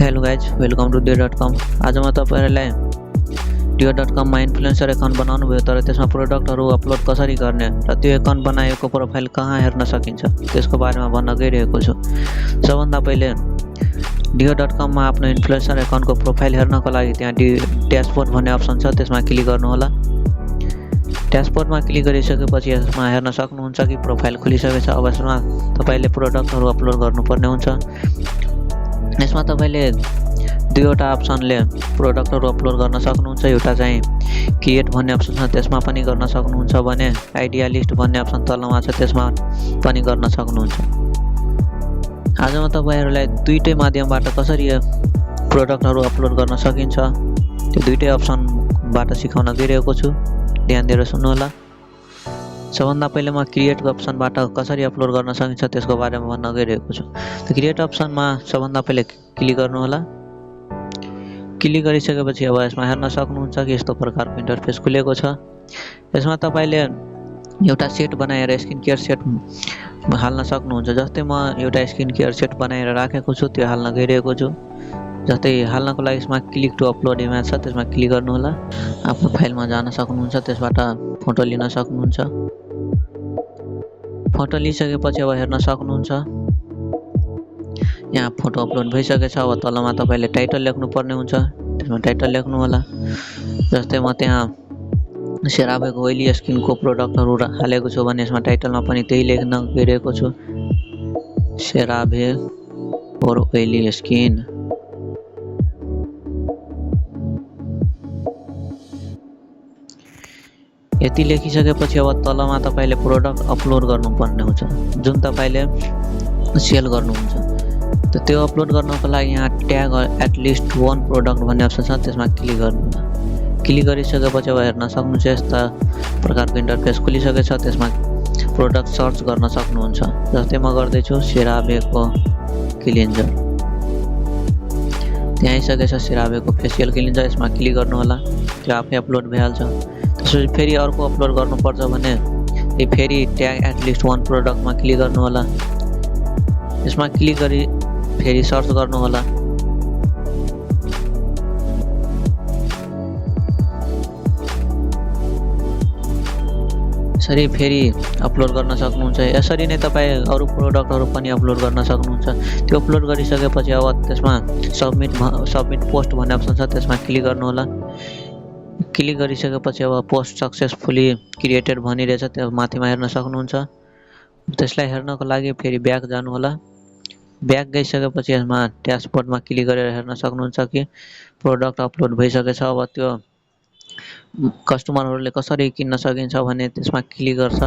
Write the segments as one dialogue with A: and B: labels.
A: Hello guys, welcome to Dio.com। आज म तपाईहरुलाई Dio.com मा इन्फ्लुएन्सर एकाउन्ट बनाउनु भयो तर त्यसमा प्रोडक्टहरु अपलोड कसरी गर्ने र त्यो एकाउन्ट बनाएको प्रोफाइल कहाँ हेर्न सकिन्छ त्यसको बारेमा भन्न गइरहेको छु। सबभन्दा पहिले Dio.com मा आफ्नो इन्फ्लुएन्सर एकाउन्टको प्रोफाइल हेर्नको लागि त्यहाँ ड्याशबोर्ड भन्ने अप्सन छ, त्यसमा क्लिक गर्नु होला। ड्याशबोर्डमा क्लिक गरिसकेपछि यसमा हेर्न सक्नुहुन्छ कि प्रोफाइल खुलिसकेको छ। अब यसमा तपाईले प्रोडक्टहरु अपलोड गर्नुपर्ने हुन्छ। यसमा तपाईले दुईवटा अप्सनले प्रोडक्टहरु अपलोड गर्न सक्नुहुन्छ। एउटा चाहिँ क्रिएट भन्ने अप्सन छ, त्यसमा पनि गर्न सक्नुहुन्छ भने आइडिया लिस्ट भन्ने अप्सन तलमा छ, त्यसमा पनि गर्न सक्नुहुन्छ। आज म तपाईहरुलाई दुईटै माध्यमबाट कसरी प्रोडक्टहरु अपलोड गर्न सकिन्छ त्यो दुईटै अप्सनबाट सिकाउन गइरहेको छु। ध्यान दिएर सुन्नु होला। सबभन्दा पहिले म क्रिएट अप्सनबाट कसरी अपलोड गर्न सकिन्छ त्यसको बारेमा भन्न गइरहेको छु। त्यो क्रिएट अप्सनमा सबभन्दा पहिले क्लिक गर्नु होला। क्लिक गरिसकेपछि अब यसमा हेर्न सक्नुहुन्छ कि यस्तो प्रकारको इन्टरफेस खुलेको छ। यसमा तपाईले एउटा सेट बनाएर स्किन केयर सेट हाल्न सक्नुहुन्छ। जस्तै म एउटा स्किन केयर सेट बनाएर राखेको छु, त्यो हाल्न गइरहेको छु। जस्तै हाल्नको लागि यसमा क्लिक टु अपलोड इमेज छ, त्यसमा क्लिक गर्नु होला। आफ्नो फाइलमा जान सक्नुहुन्छ, त्यसबाट फोटो लिन सक्नुहुन्छ। फोटो लिइसकेपछि अब हेर्न सक्नुहुन्छ यहाँ फोटो अपलोड भइसकेको छ। अब तलमा तपाईले टाइटल लेख्नु पर्ने हुन्छ, त्यसमा टाइटल लेख्नु होला। जस्तै म त्यहाँ सेराभेको ओइली स्किनको प्रोडक्टहरु हालेको छु भने यसमा टाइटलमा पनि त्यही लेख्न गइरहेको छु, सेराभे फर ओइली स्किन। यति लेखिसकेपछि अब तलमा तपाईले प्रोडक्ट अपलोड गर्नुपर्ने हुन्छ, जुन तपाईले सेल गर्नुहुन्छ। त्यो अपलोड गर्नको लागि यहाँ ट्याग एटलिस्ट वन प्रोडक्ट भन्ने अप्सन छ, त्यसमा क्लिक गर्नु होला। क्लिक गरिसकेपछि अब हेर्न सक्नुहुन्छ यस्ता प्रकारको इन्टरफेस खुलिसकेको छ। त्यसमा प्रोडक्ट सर्च गर्न सक्नुहुन्छ। जस्तै म गर्दै छु सेराभेको क्लिन्जर। त्यहाँ आइसकेको छ सेराभेको फेसियल क्लिन्जर, यसमा क्लिक गर्नु होला। त्यो आफै अपलोड भइहाल्छ। त्यसपछि फेरि अर्को अपलोड गर्नुपर्छ भने फेरि ट्याग एटलिस्ट वन प्रोडक्टमा क्लिक गर्नु होला। यसमा क्लिक गरी फेरि सर्च गर्नु होला। यसरी फेरि अपलोड गर्न सक्नुहुन्छ। यसरी नै तपाई अरु प्रोडक्टहरु पनि अपलोड गर्न सक्नुहुन्छ। त्यो अपलोड गरिसकेपछि अब त्यसमा सबमिट पोस्ट भन्ने अप्सन छ, त्यसमा क्लिक गर्नु होला। क्लिक गरिसकेपछि अब पोस्ट सक्सेसफुली क्रिएटेड भनिरहेछ, त्यो माथिमा हेर्न सक्नुहुन्छ। त्यसलाई हेर्नको लागि फेरि ब्याक जानु होला। ब्याक गइसकेपछि यसमा ड्याशबोर्डमा क्लिक गरेर हेर्न सक्नुहुन्छ कि प्रोडक्ट अपलोड भइसकेको छ। अब त्यो कस्टमरहरुले कसरी किन्न सकिन्छ भने त्यसमा क्लिक गर्छ।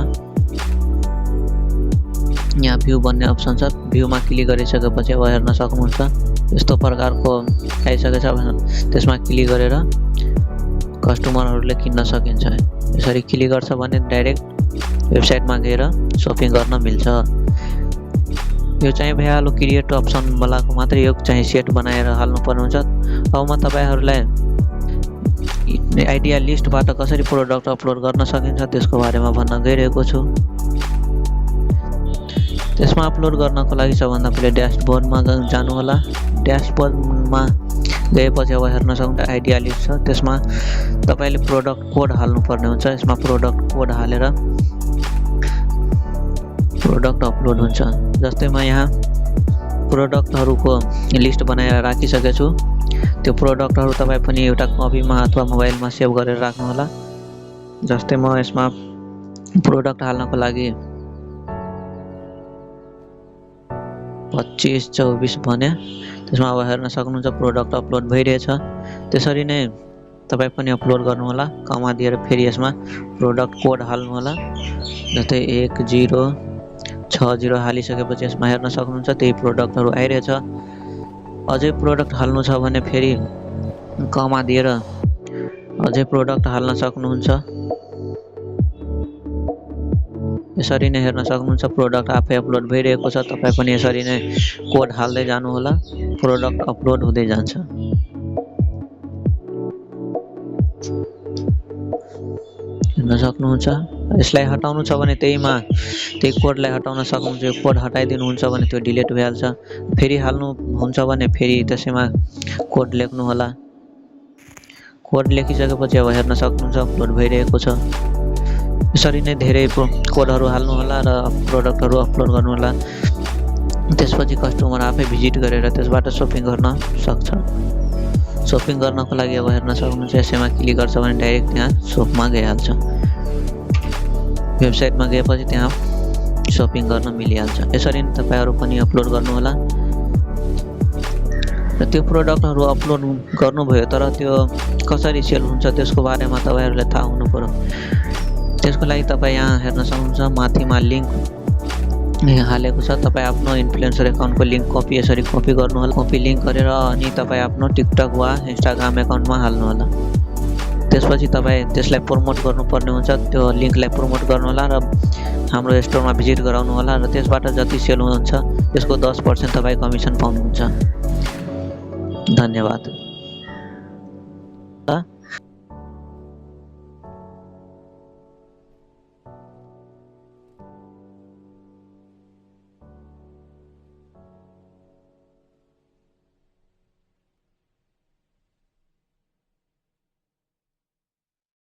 A: यहाँ भ्यू भन्ने अप्सन छ, भ्यूमा क्लिक गरिसकेपछि अब हेर्न सक्नुहुन्छ यस्तो प्रकारको आइसकेको छ। त्यसमा क्लिक गरेर कस्टमरहरुले किन्न सकिन्छ। यसरी क्लिक गर्छ भने डाइरेक्ट वेबसाइटमा गएर शपिङ गर्न मिल्छ। यो चाहिँ भइहाल्यो क्रिएट अप्सन वालाको मात्रै, यो चाहिँ सेट बनाएर हाल्नु पर्ने हुन्छ। अब म तपाईहरुलाई आइडिया लिस्टबाट कसरी प्रोडक्ट अपलोड गर्न सकिन्छ त्यसको बारेमा भन्न गइरहेको छु। त्यसमा अपलोड गर्नको लागि सबभन्दा पहिले ड्याशबोर्डमा जानु होला। ड्याशबोर्डमा गएपछि अब हेर्न सक्नुहुन्छ आइडिया लिस्ट छ, त्यसमा तपाईले प्रोडक्ट कोड हाल्नु पर्ने हुन्छ। यसमा प्रोडक्ट कोड हालेर प्रोडक्ट अपलोड हुन्छ। जस्तै म यहाँ प्रोडक्टहरुको लिस्ट बनाएर राखिसकेको छु। त्यो प्रोडक्टहरु तपाई पनि एउटा कपीमा अथवा मोबाइलमा सेभ गरेर राख्नु होला। जस्तै म यसमा प्रोडक्ट हाल्नको लागि 25-24 भने त्यसमा अब हेर्न सक्नुहुन्छ प्रोडक्ट अपलोड भइरहेछ। त्यसरी नै तपाई पनि अपलोड गर्नु होला। कमा दिएर फेरि यसमा प्रोडक्ट कोड हाल्नु होला। जस्तै 1060 हालिसकेपछि यसमा हेर्न सक्नुहुन्छ त्यही प्रोडक्टहरु आइरहेछ। अझै प्रोडक्ट हाल्नु छ भने फेरि कमा दिएर अझै प्रोडक्ट हाल्न सक्नुहुन्छ। यसरी नै हेर्न सक्नुहुन्छ प्रोडक्ट आफै अपलोड भइरहेको छ। तपाई पनि यसरी नै कोड हाल्दै जानु होला, प्रोडक्ट अपलोड हुँदै जान्छ। हेर्न सक्नुहुन्छ। यसलाई हटाउनु छ भने त्यही कोडलाई हटाउन सक्नुहुन्छ। यो कोड हटाइदिनुहुन्छ भने त्यो डिलिट भइहाल्छ। फेरि हाल्नु हुन्छ भने फेरि त्यसैमा कोड लेख्नु होला। कोड लेखिसकेपछि अब हेर्न सक्नुहुन्छ अपलोड भइरहेको छ। यसरी नै धेरै कोडहरू हाल्नु होला र प्रोडक्टहरू अपलोड गर्नु होला। त्यसपछि कस्टमर आफै भिजिट गरेर त्यसबाट सपिङ गर्न सक्छ। सपिङ गर्नको लागि अब हेर्न सक्नुहुन्छ यसैमा क्लिक गर्छ भने डाइरेक्ट त्यहाँ सपमा गइहाल्छ। वेबसाइटमा गएपछि त्यहाँ सपिङ गर्न मिलिहाल्छ। यसरी नै तपाईँहरू पनि अपलोड गर्नु होला। र त्यो प्रोडक्टहरू अपलोड गर्नुभयो तर त्यो कसरी सेल हुन्छ त्यसको बारेमा तपाईँहरूले थाहा हुनु पर्यो। त्यसको लागि तपाईँ यहाँ हेर्न सक्नुहुन्छ माथिमा लिङ्क हालेको छ। तपाईँ आफ्नो इन्फ्लुएन्सर एकाउन्टको लिङ्क यसरी कपी गर्नु होला। कपी लिङ्क गरेर अनि तपाईँ आफ्नो टिकटक वा इन्स्टाग्राम एकाउन्टमा हाल्नु होला। त्यसपछि तपाईँ त्यसलाई प्रमोट गर्नुपर्ने हुन्छ। त्यो लिङ्कलाई प्रमोट गर्नु होला र हाम्रो स्टोरमा भिजिट गराउनु होला र त्यसबाट जति सेल हुन्छ त्यसको 10% तपाईँ कमिसन पाउनुहुन्छ। धन्यवाद।